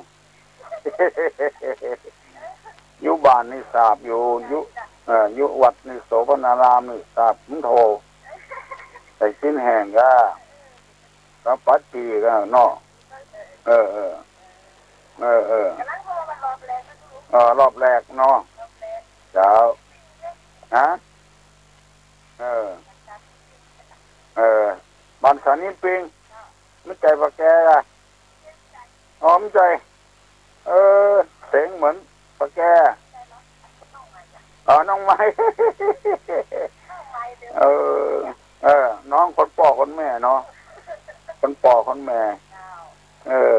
อยู่บ้านนี่ทราบอยู่ อยู่ เอ่อ อยู่วัดนี่โสภณารามนี่ทราบ มันโถ แต่กิ๋นแห้งกา ก็ปัดปีกาเนาะ เออ เออ เออ เออ เออ รอบแรกเนาะ เจ้า ฮะ เออ เออ บ้านสานินปิง บ่ใจ้ปะแกล่ะ อ๋อ บ่ใจ้ เออ เสียงเหมือนปะแก เออ น้องไม้ เออ เออ น้องคนป้อคนแม่เนาะ คนป้อคนแม่ เออ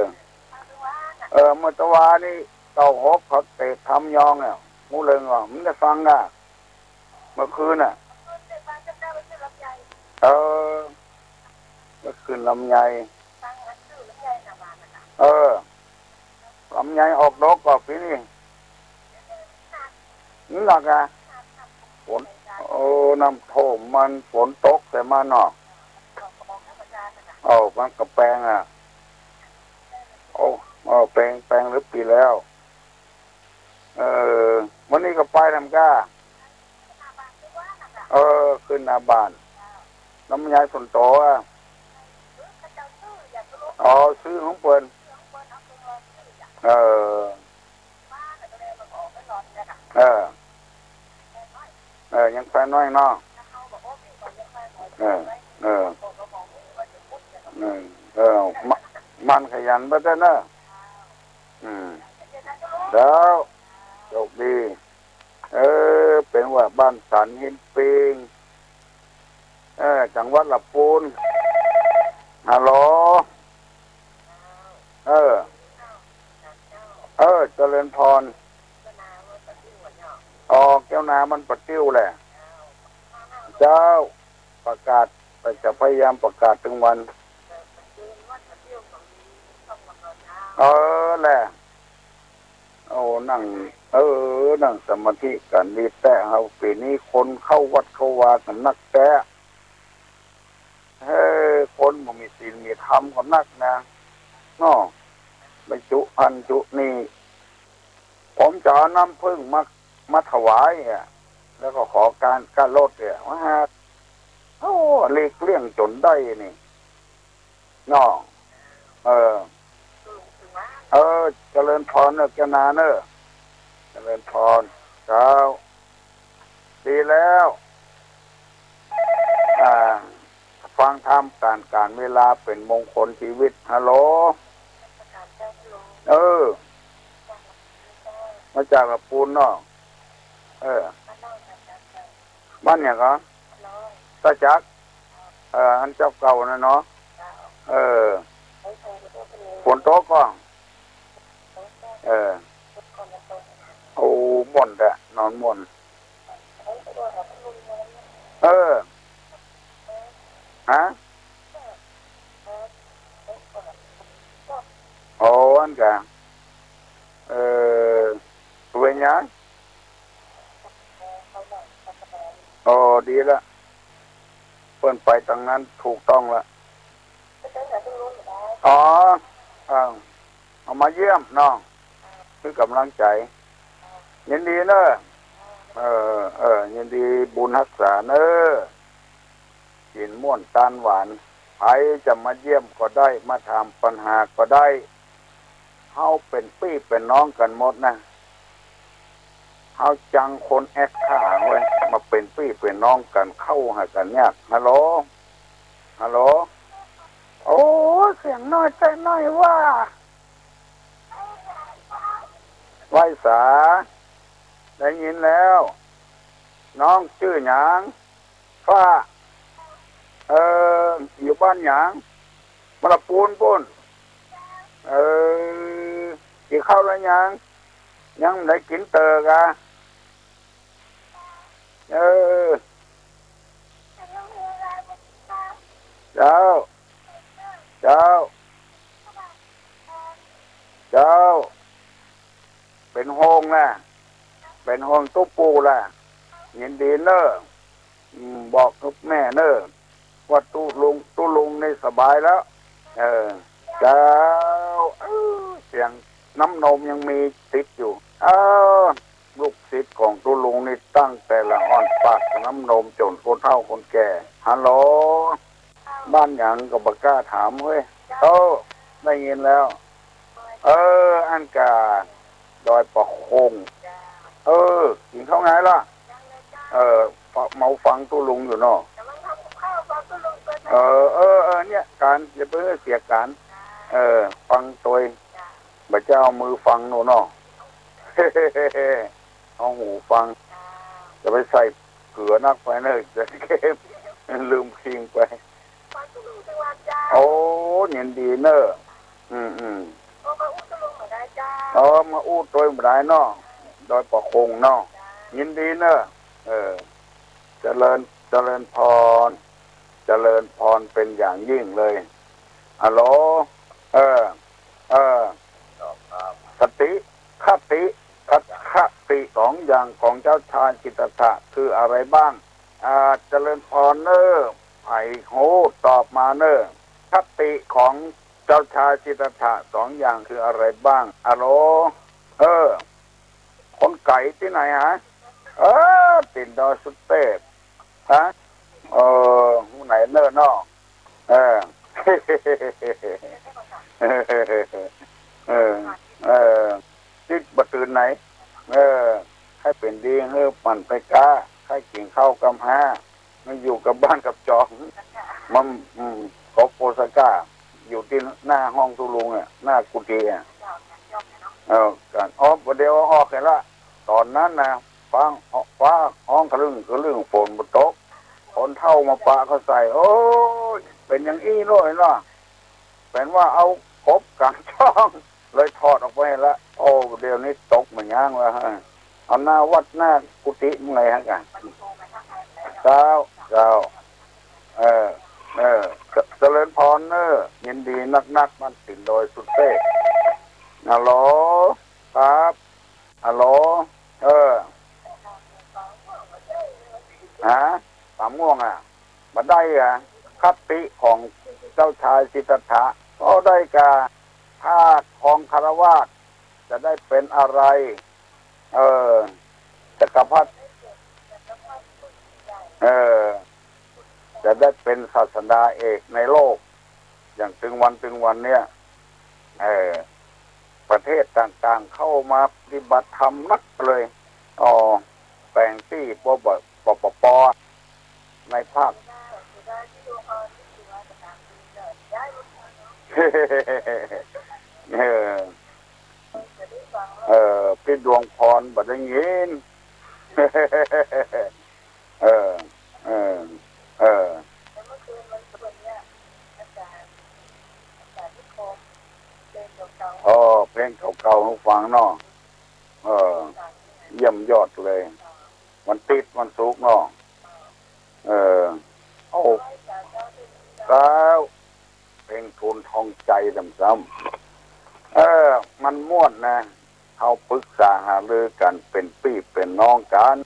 เออ เมื่อตะวานี้ เก้าหก เขาเตะทำยองเนี่ย ฮู้เลิงก่อ มันได้ฟังก่ะ เมื่อคืนน่ะ เออ เมื่อคืนลำไย เออ ลำไยออกดอกก่อปี๋นี้ นี่หนักอ่ะ ฝน โอ้ น้ำท่วมมัน ฝนตกใส่มันเนาะ เอ้า มันก็แปงอ่ะ โอ้ เออ แปง แปงหรือปี๋แล้ว เออ วันนี้ก็ไปนำก้า เออ ขึ้นหน้าบ้าน ลำไยส่วนตั๋วอ่ะ อ๋อ ซื้อของเปิ้น เออ เออ เออ ยังแฟนน้อยเนาะ เออ เออ เออ เออ มะ หมั่นขยันไปเต๊อะเนอะ อืม แล้ว โชคดี เออ เป๋นว่าบ้านสันหินปิง เออ จังหวัดละปูน ฮัลโหล เออ เออ เจริญพร อ๋อ แก้วนามันปะติ้วแหละ เจ้า ประกาศ จะพยายามประกาศตึงวัน เออ แหละ โอ้ นั่ง เออ นั่งสมาธิกั๋นดีแต๊เฮา ปี๋นี้คนเข้าวัดเข้าวากั๋นนักแต๊ เฮ้ย คนบ่มีศีลมีธรรมก็นักนะ เนาะ ไปจุอั้นจุนี่ ผมจะเอาน้ำผึ้งมา มาถวายอ่ะ แล้วก็ขอการ การลดเนี่ย ว่าหาก โอ้ หลีกเลี่ยงจ๋นได้นี่ เนาะ เออ เออ เจริญพรเนอะ แก้วนาเนอะ เจริญพร เจ้า ดีแล้ว อ่า ฟังธรรม ก๋าน ก๋านเวลาเป๋นมงคลจีวิต ฮัลโหล เออ มาจากละปูนเนาะ เออ บ้านหยังก่อ ต้าจัก เออ อันเจ้าเก่าน่ะเนาะ เออ ฝนตกก่อ เออ โอ้ ม่วนแต๊ นอนม่วน เออ ฮะ โอ้ อันกะ เออ เป๋นหยัง โอ้ ดีละ เปิ้นไปตางนั้นถูกต้องละ อ๋อ เออ เอามาเยี่ยมเนาะ หื้อก๋ำลังใจ๋ ยินดีเนอะ เออ เออ ยินดีบุญฮักษาเนอะ กิ๋นม่วนตานหวาน ใผจะมาเยี่ยมก็ได้ มาถามปัญหาก็ได้ เฮาเป๋นปี้เป๋นน้องกั๋นหมดนะ เฮาจังคนแอคท่าเว้ย มาเป๋นปี้เป๋นน้องกั๋น เข้าหากั๋นยาก ฮัลโหล ฮัลโหล โอ้ เสียงน้อยแต๊น้อยว่า ไหว้สา ได้ยินแล้ว น้องจื้อหยัง ฟ้า เออ อยู่บ้านหยัง บ้านละปูนปู้น เออ กิ๋นข้าวแล้วยัง ยังบ่ได้กิ๋นเต๊อะกา เออ เจ้า เจ้า เจ้า เป๋นห่วงนะ เป๋นห่วงตุ๊ปู่ละ ยินดีเน่อ อืม บอกตุ๊แม่เน่อ ว่าตุ๊ลุง ตุ๊ลุงนี่สบายแล้ว เออ เจ้า เออ เสียงน้ำนมยังมีติดอยู่ เออ ลูกศิษย์ของตุ๊ลุงนี่ตั้งแต่ละอ่อนปากน้ำนมจ๋นคนเฒ่าคนแก่ ฮัลโหล บ้านหยังก็บ่กล้าถามเฮ้ย เออ ได้ยินแล้ว เออ อันกา ดอยปะโคง เออ กิ๋นข้าวไงล่ะ เออ เมาฟังตุ๊ลุงอยู่เนาะ เออ เออ เออ เนี่ย ก๋าน อย่าไปเสียก๋าน เออ ฟังตวย บ่าจะเอามือฟังหนูเนาะ เอาหูฟัง จะไปใส่เกลือนักไปเนอะ จะเค็ม ลืมคิงไป โอ้ ยินดีเน่อ อืม อืม เออ มาอู้ตวยบ่ได้เนาะ ดอยปะโคงเนาะ ยินดีเนอะ เออ เจริญ เจริญพร เจริญพรเป็นอย่างยิ่งเลย ฮัลโหล เออ เออ สติ คติ คติสองอย่างของเจ้าชายสิทธัตถะคืออะไรบ้าง อ่า เจริญพรเนอะ ใผฮู้ตอบมาเนอะ คติของเจ้าชายสิทธัตถะสองอย่างคืออะไรบ้าง ฮัลโหล เออ คนไก๋ตี้ไหนฮะ เออ ตี๋นดอยสุเตพ ฮะ เออ ฮู้ไหนเนอะเนาะ เออ เออ เออ ตี้บ่ตื่นไหน เออ ใค่เป๋นดี เออ หมั่นไปก๊า ใค่กิ๋นข้าวกำฮ้า มันอยู่กับบ้านกับจอง มัน อืม กบโอซาก้า อยู่ตี้หน้าห้องตุ๊ลุงอะ หน้ากุฏิอะ เออ กั๋น อ๋อ บ่าเดี่ยวออกหั้นละ ต๋อนนั้นนะ ฟ้า ฟ้าฮ้องคะลึ่งคะลึ่ง ฝนบ่ตก คนเฒ่ามาปะเข้าใส่ โอ้ย เป๋นอย่างอี้เลยเนาะ เป๋นว่าเอากบก๋างจ้อง เลยถอดออกไปหั้นละ โอ้ เดี๋ยวนี้ตกบ่ย่างแล้วฮะ เอาหน้าวัดหน้ากุฏิมึงเลยฮะกะ เจ้า เจ้า เออ เออ เจริญพรเนอะ ยินดีนักๆ บ้านตี๋นดอยสุเตพ ฮัลโหล ครับ ฮัลโหล เออ ฮะ ป่าม่วงอะ บ่ได้อะ คติของเจ้าชายสิทธัตถะ ก็ได้แก่ ถ้าครองฆราวาสจะได้เป็นอะไร เออ จักรพรรดิ เออ จะได้เป็นศาสดาเอกในโลก อย่างตึงวันตึงวันเนี่ย เออ ประเทศต่างๆ เข้ามาปฏิบัติธรรมนักเลย อ๋อ แป๋งตี้ ปปป ในภาค เออ เออ พี่ดวงพรบ่ได้ยิน เออ เออ เออ อ๋อ เพลงเก่าๆ หื้อฟังเนาะ เออ เยี่ยมยอดเลย วันติ๊ดวันศุกร์เนาะ เออ โอ้ เก้า เพลงทูลทองใจ๋ซ้ำๆ เออ มันม่วนนะ เฮาปรึกษาหารือกั๋นเป๋นปี้เป๋นน้องกั๋น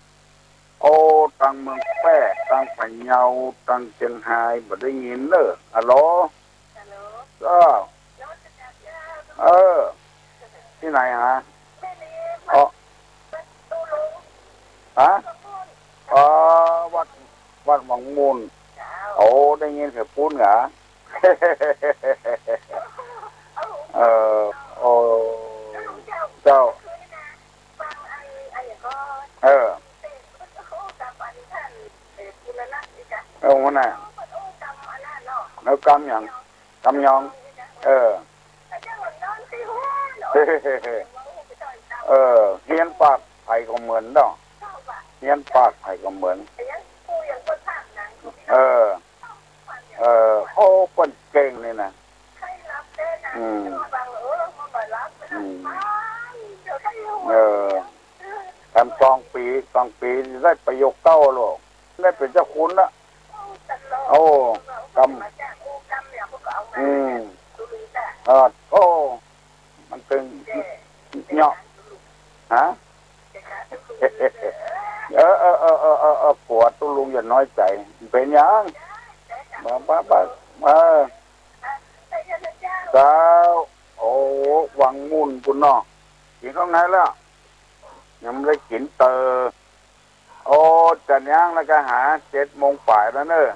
โอ้ ตังเมืองแป้ ตังพะเยา ตังเจียงฮาย บ่ได้ยินเนอะ ฮัลโหล ฮัลโหล เจ้า เออ ตี้ไหนฮะ อ๋อ ฮะ อ๋อ วัด วัดหวังมูล โอ้ ได้ยินเสียงปู๊นเหรอ เออ โอ้ เจ้า เออ เออ หัวหน้า แล้วกำหยัง กำยอง เออ เออ เฮียนปากใผก็เหมือนเนาะ เฮียนปากใผก็เหมือน เออ เออ โอ้ เปิ้นเก่งนี่นะ อืม อืม เออ แถมสองปี๋ สองปี๋ได้ประโยคเก้าโลก ได้เป๋นเจ้าคุณละ โอ้ กำ อืม เออ โอ้ มันตึง เนาะ ฮะ เออ เออ กั๋วตุ๊ลุงอย่าน้อยใจ๋ เป๋นหยัง บ่ บ่ บ่ เออ เจ้า โอ้ หวังมูลปู๊นเนาะ กิ๋นข้าวไหนแล้ว ยังบ่ได้กิ๋นเตอ โอ้ จะยังแล้วก็หาเจ็ดโมงป๋ายแล้วเนอะ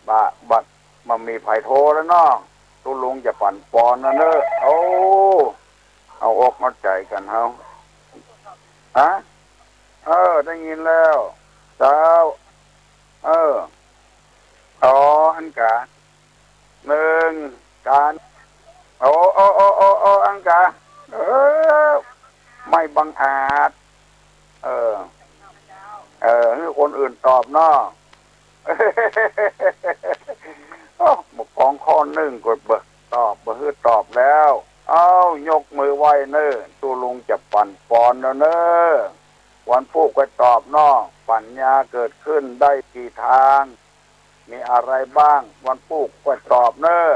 บ่า บัดบ่มีใผโทรแล้วเนาะ ตุ๊ลุงจะปั่นปอนแล้วเนอะ โอ้ เอาอกเอาใจ๋กั๋นเฮา ฮะ เออ ได้ยินแล้ว เจ้า เออ อ๋อ อันกา นึ่ง กั๋น โอ้ โอ้ อังกา เออ ไม่บังอาจ เออ เออ หื้อคนอื่นตอบเนาะ โอ้ บ่ปองข้อนึ่งก็บ่ตอบ บ่หื้อตอบแล้ว เอ้า ยกมือไหว้เน้อ ตุ๊ลุงจะปั่นปอนแล้วเน้อ เกิดขึ้นได้กี่ทาง มีอะไรบ้าง วันพูกก็ตอบเน่อ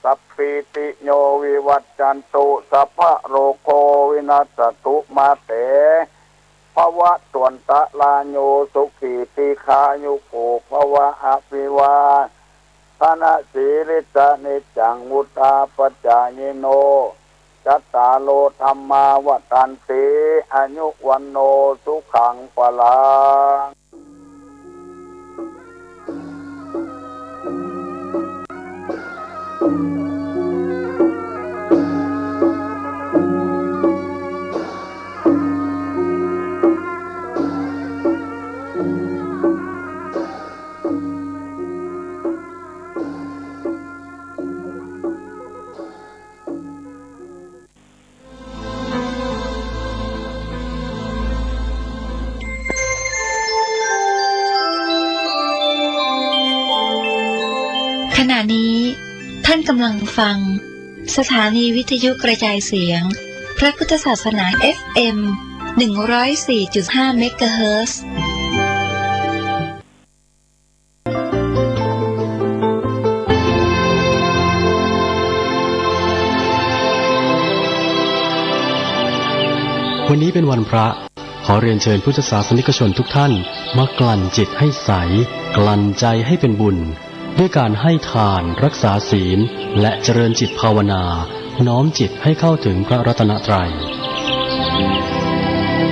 สัพพีติโยวิวัชชันตุ สัพพะโรโควินัสสะตุ มาเต ภวัตวันตะราโย สุขีทีฆายุโกภวะ อภิวาทะนะสีลิสสะนิจจัง วุฑฒาปะจายิโน จัตตาโรธัมมาวัฑฒันติ อายุวัณโณสุขังพลัง ขณะนี้ท่านกำลังฟังสถานีวิทยุกระจายเสียงพระพุทธศาสนา เอฟเอ็ม หนึ่งร้อยสี่จุดห้า เมกะเฮิรตซ์ วันนี้เป็นวันพระ ขอเรียนเชิญพุทธศาสนิกชนทุกท่านมากลั่นจิตให้ใส กลั่นใจให้เป็นบุญ ด้วยการให้ทาน รักษาศีล และเจริญจิตภาวนา น้อมจิตให้เข้าถึงพระรัตนตรัย